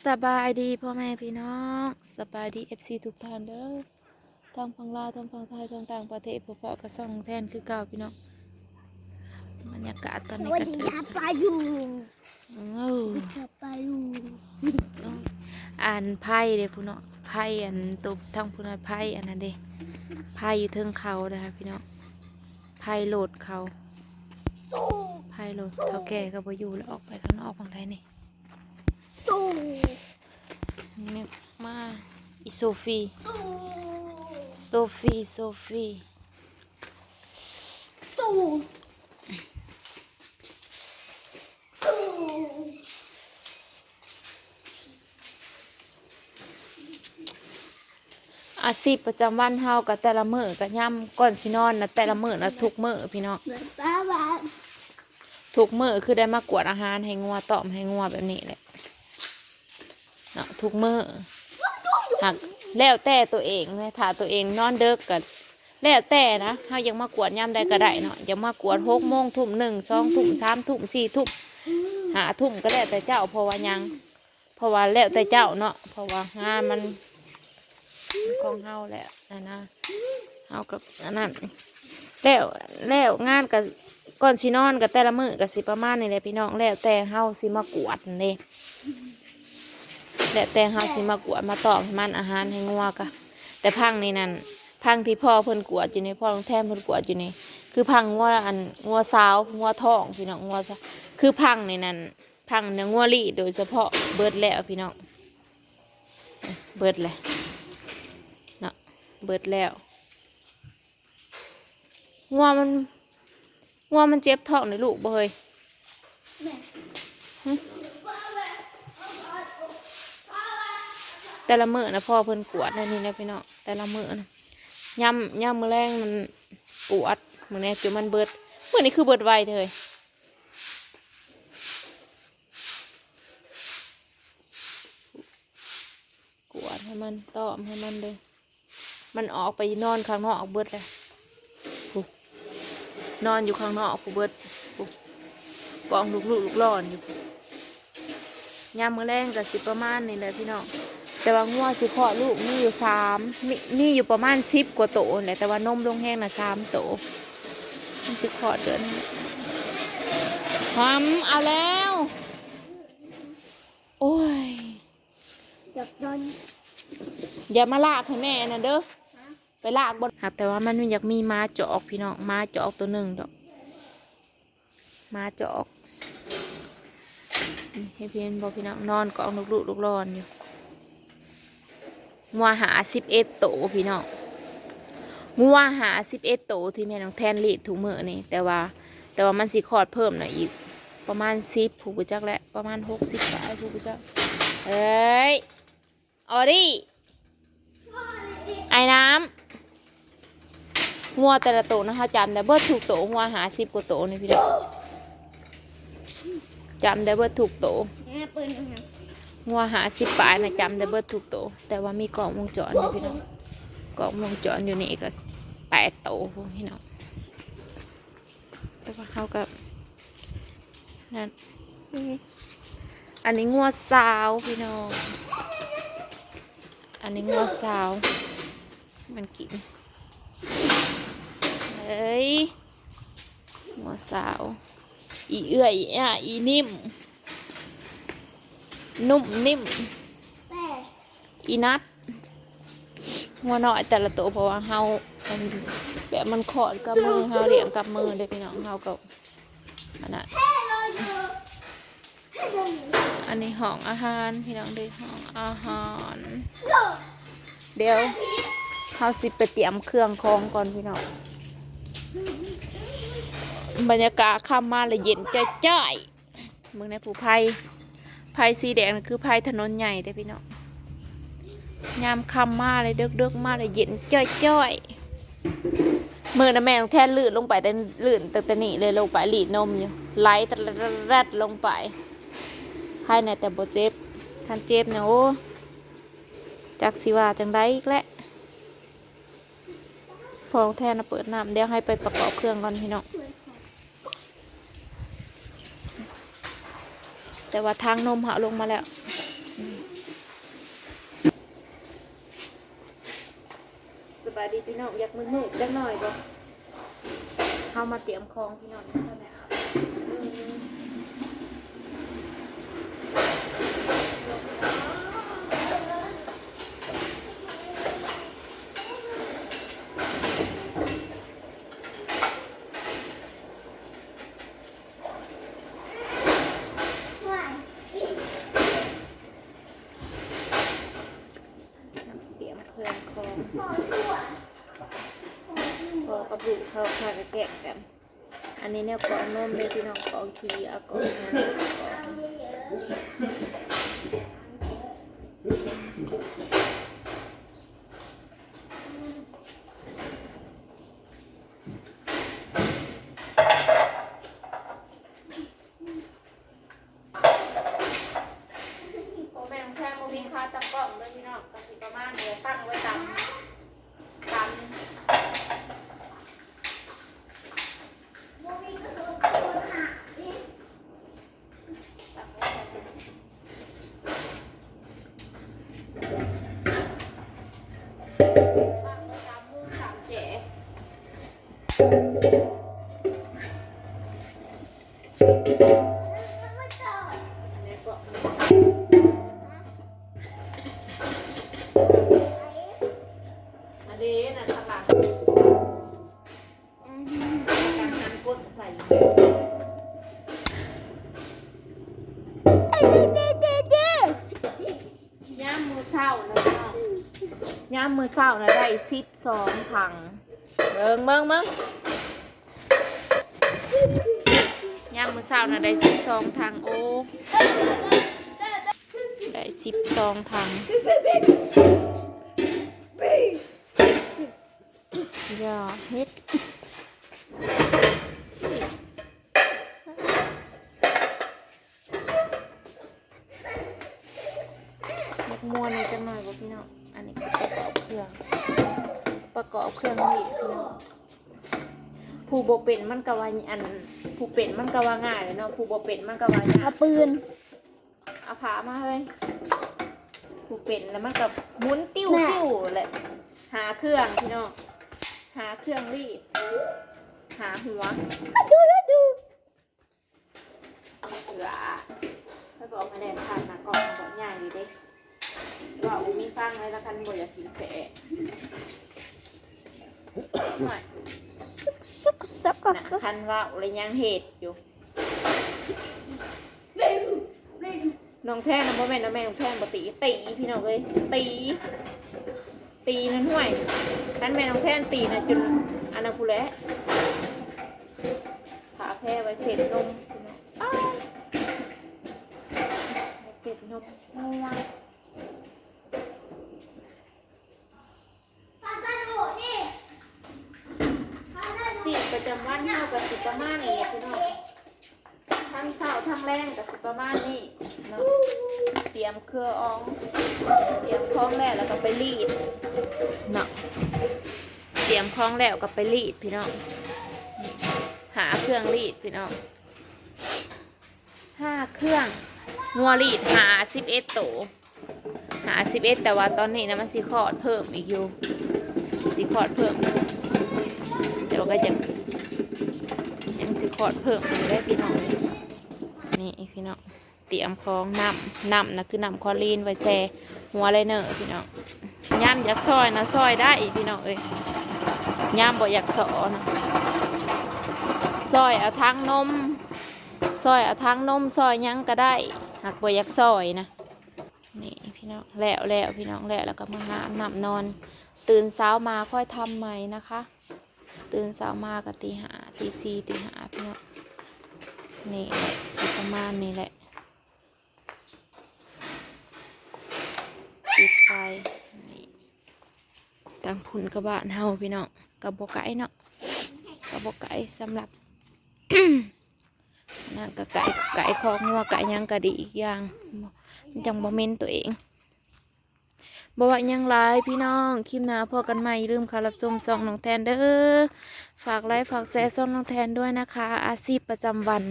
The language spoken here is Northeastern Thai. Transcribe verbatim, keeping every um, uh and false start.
สบายดีพ่อแม่พี่น้อง สบายดี เอฟซี ทุกท่านเด้อ ทั้งฝั่งลาว ทั้งฝั่งไทย ทั้งต่างประเทศ พบกับช่องแทนคือเก่าพี่น้อง บรรยากาศตอนนี้ วัน ก็ นี้จะไปอยู่ เอ้า จะไปอยู่ อันไพ่เด้พู้นเนาะ ไพ่อันตบทั้งพู้นนะ ไพ่อันนั้นเด้ไพ่อยู่เทิงเขานะคะพี่น้อง ไพ่โหลดเขา สู้ ไพ่โหลดเฒ่าแก่ก็บ่อยู่แล้ว ออกไปข้างนอกฝั่งใดนี่ สู้ นี่มาอีโซฟี สู้ โซฟีโซฟี สู้สู้ อาชีพประจำวันเฮาก็แต่ละมื้อก็ยามก่อนสินอนนะ แต่ละมื้อนะ ทุกมื้อพี่น้อง บ้าบ้า ทุกมื้อคือได้มากวดอาหารให้งัว ต้อมให้งัวแบบนี้แหละเนาะ ทุกมื้อ หากแล้วแต่ตัวเองนะ ถ้าตัวเองนอนดึกก็แล้วแต่นะ เฮายังมากวดยามใดก็ได้เนาะ ยังมากวดหกโมง ทุ่มหนึ่ง สองทุ่ม สามทุ่ม สี่ทุ่ม ห้าทุ่มก็แล้วแต่เจ้า เพราะว่าหยัง เพราะว่าแล้วแต่เจ้าเนาะ เพราะว่างานมันของเฮาแหละนะนะ เฮากับอันนั้น แล้วแล้วงานก็ก่อนสินอนก็แต่ละมื้อก็สิประมาณนี้แหละพี่น้อง แล้วแต่เฮาสิมากวดนั่นเด้ แล้วแต่เฮาสิมากวดมาต้อมให้มัน อาหารให้งัวก็ แต่พังนี่นั่น พังที่พ่อเพิ่นกวดอยู่นี่ พ่อน้องแทนเพิ่นกวดอยู่นี่ คือพังงัวอันงัวสาวงัวท้องพี่น้อง งัวสาว คือพังนี่นั่น พังเนื้องัวลี่โดยเฉพาะ เบิดแล้วพี่น้อง เบิดแล้วเนาะ เบิดแล้ว งัวมัน งัวมันเจ็บท้องนี่ลูกบ่เฮ้ย หึ แต่ละมื้อนะพ่อเพิ่นกวดแนวนี้นะพี่น้อง แต่ละมื้อนะ ยาม ยามมื้อแลงมันกวด มื้อนี้จนมันเบิด มื้อนี้คือเบิดไวเถอะเฮ้ย กวดให้มัน ต้อมให้มันเลย มันออกไปนอนข้างนอกเบิดเลย พุ้น นอนอยู่ข้างนอกพุ้นเบิด พุ้น กองลูกๆ ลูกหล่อนอยู่พุ้น ยามมื้อแลงก็สิประมาณนี้แหละพี่น้อง แต่ว่างัวสิคลอดลูกมีอยู่สาม มี มีอยู่ประมาณสิบกว่าโตนั่นแหละ แต่ว่านมลงแฮงนะสามโต มันสิคลอดเดือนนี้แหละ หอม เอาแล้ว โอ้ย อยากนอน อย่ามาลากให้แม่นะเด้อ ไปลากบ่ หากแต่ว่ามันอยากมีหมาจอกพี่น้อง หมาจอกตัวหนึ่งดอก หมาจอก นี่ให้พี่เห็นบ่พี่น้อง นอนกองลูกๆ ลูกหล่อนอยู่ งัวห้าสิบเอ็ดโตพี่น้อง งัวห้าสิบเอ็ดโตที่แม่น้องแทนเลี้ยงทุกมื้อนี่ แต่ว่า แต่ว่ามันสิคลอดเพิ่มหน่อยอีก ประมาณสิบพุ้นบ่จักแหละ ประมาณหกสิบปลายพุ้นบ่จัก เอ้ย ออดี้ ไอ้น้ำ งัวแต่ละโตนะ เฮาจำได้เบิดทุกโต งัวห้าสิบกว่าโตนี่พี่น้อง จำได้เบิดทุกโต แม่ปืนนะคะ งัวห้าสิบปลายนะ จำได้เบิดทุกโต แต่ว่ามีกล้องวงจรอยู่พี่น้อง กล้องวงจรอยู่นี่ก็แปดโตพุ้นพี่น้อง แต่ว่าเฮาก็นั่น อันนี้งัวสาวพี่น้อง อันนี้งัวสาว มันกิน เอ้ย งัวสาว อีเอื้อย อีอ่ะ อีนิ่ม นุ่มนิ่ม แต่ อีนัด งัวน้อยแต่ละโต เพราะว่าเฮา อัน แบบมันคลอดกับมือ เฮาเลี้ยงกับมือเด้อพี่น้อง เฮาก็ อันนั้น แค่เราอยู่แค่เราอยู่ อันนี้ห้องอาหารพี่น้องเด้อ ห้องอาหาร เดี๋ยวเฮาสิไปเตรียมเครื่องของก่อนพี่น้อง บรรยากาศค่ำมาแล้วเย็นจ้อยๆ เบิ่งในผู้ไผ่ ไผ่สีแดงนั่นคือไผ่ถนนใหญ่เด้อพี่น้อง ยามค่ำมาเลย เดิกๆมาเลย เย็นจ้อยๆ มื้อนั้นแม่น้องแทนลื่นลงไป แต่ลื่นตั้งแต่นี่เลย ลงไปลีดนมอยู่ ไหลตะแรดลงไป ไผ่น่ะแต่บ่เจ็บ คันเจ็บเนี่ย โอ้ จักสิว่าจังใด๋อีกแหละ พ่อน้องแทนน่ะเปิดน้ำ เดี๋ยวให้ไปประกอบเครื่องก่อนพี่น้อง แต่ว่าทางนมเฮาลงมาแล้ว ดีพี่น้อง อยากมืดๆจักหน่อยบ่ เฮามาเตรียมของพี่น้อง เตรียมเครื่องของ พอกับลูกเขาพากันแกะกัน อันนี้แนวกรองนมเลยพี่น้อง กรองขี้เอากรองหยังกรอง โอ้แม่งแค่บ่มีค่าตั้งกล้องเลยพี่น้อง ก็สิประมาณนี้ ตั้งไว้ตาม ตาม อันนี้นะทางหลัง การหั่นกดใส่ ยามมื้อเช้านะพี่น้อง ยามมื้อเช้านะได้สิบสองถัง เบิ่ง เบิ่ง เบิ่ง ยามมื้อเช้านะได้สิบสองถัง โอ้ ได้สิบสองถัง อย่าเฮ็ด อยากม่วนในจังหน่อยบ่พี่น้อง อันนี้ก็ประกอบเครื่อง ประกอบเครื่องนี่พี่น้อง ผู้บ่เป็นมันก็ว่าอัน ผู้เป็นมันก็ว่าง่ายเลยเนาะ ผู้บ่เป็นมันก็ว่ายาก เอาปืน เอาผ้ามาเฮ้ย ผู้เป็นแล้วมันก็หมุนติ้ว แม่ ติ้วแหละ หาเครื่องพี่น้อง หาเครื่องรีด หาหัว ดูดูดู เอือ ไปบอกมาแดงผ่านมากล่องบอกใหญ่เลยเด้ ว่าบ่มีฟังเลยละคันบ่อยากกินแสะ หน่อย ซุกซักก็ นะ ซุก คันว่าอะไรยังเห็ดอยู่ น้องแทนนะ บ่แม่นนะ แม่น้องแทนบ่ตี ตีพี่น้องเอ้ย ตี ตีนั่นห้วย คันแม่น้องแทนตีนะจนอันนั้นพู้นแหละ ผ้าแพรไว้เช็ดนมพี่น้อง อ้าว ไว้เช็ดนมงัว ชีวิตประจำวันเฮาก็สิประมาณนี้พี่น้อง ทั้งเช้าทั้งแลงก็สิประมาณนี้เนาะ เตรียมเครื่องออง เตรียมของแล้ว แล้วก็ไปรีดเนาะ เตรียมของแล้วก็ไปรีดพี่น้อง หาเครื่องรีดพี่น้อง ห้าเครื่อง งัวรีดห้าสิบเอ็ดโต ห้าสิบเอ็ด แต่ว่าตอนนี้นะมันสิคลอดเพิ่มอีกอยู่ สิคลอดเพิ่ม แต่ว่าก็ยัง ยังสิคลอดเพิ่มอีกได้พี่น้อง นี่พี่น้อง เตรียมของ น้ำ น้ำนะคือน้ำคลอรีนไว้แช่หัวไลเนอร์พี่น้อง ยามอยากซอยนะซอยได้พี่น้องเอ้ย ยามบ่อยากซอนะ ซอยเอาถังนม ซอยเอาถังนม ซอยหยังก็ได้ หากบ่อยากซอยนะ นี่พี่น้อง แล้ว แล้วพี่น้อง แล้ว แล้วก็มาหาอาบน้ำนอน ตื่นเช้ามาค่อยทำใหม่นะคะ ตื่นเช้ามาก็ตีห้า ตีสี่ ตีห้าพี่น้อง นี่แหละ สิประมาณนี้แหละ ปิดไฟ นี่ ทางพุ้นก็บ้านเฮาพี่น้อง ก็บ่ไกลเนาะ ก็บ่ไกลสำหรับ นั่นก็ไก่ ไก่คอกงัว ไก่หยังก็ดีอีกอย่าง มันจังบ่เหม็นตัวเอง บ่ว่าหยังหลายพี่น้อง คลิปหน้าพ้อกันใหม่ อย่าลืมเข้ารับชมช่องน้องแทนเด้อ ฝากไลค์ฝากแชร์ช่องน้องแทนด้วยนะคะ อาชีพประจำวัน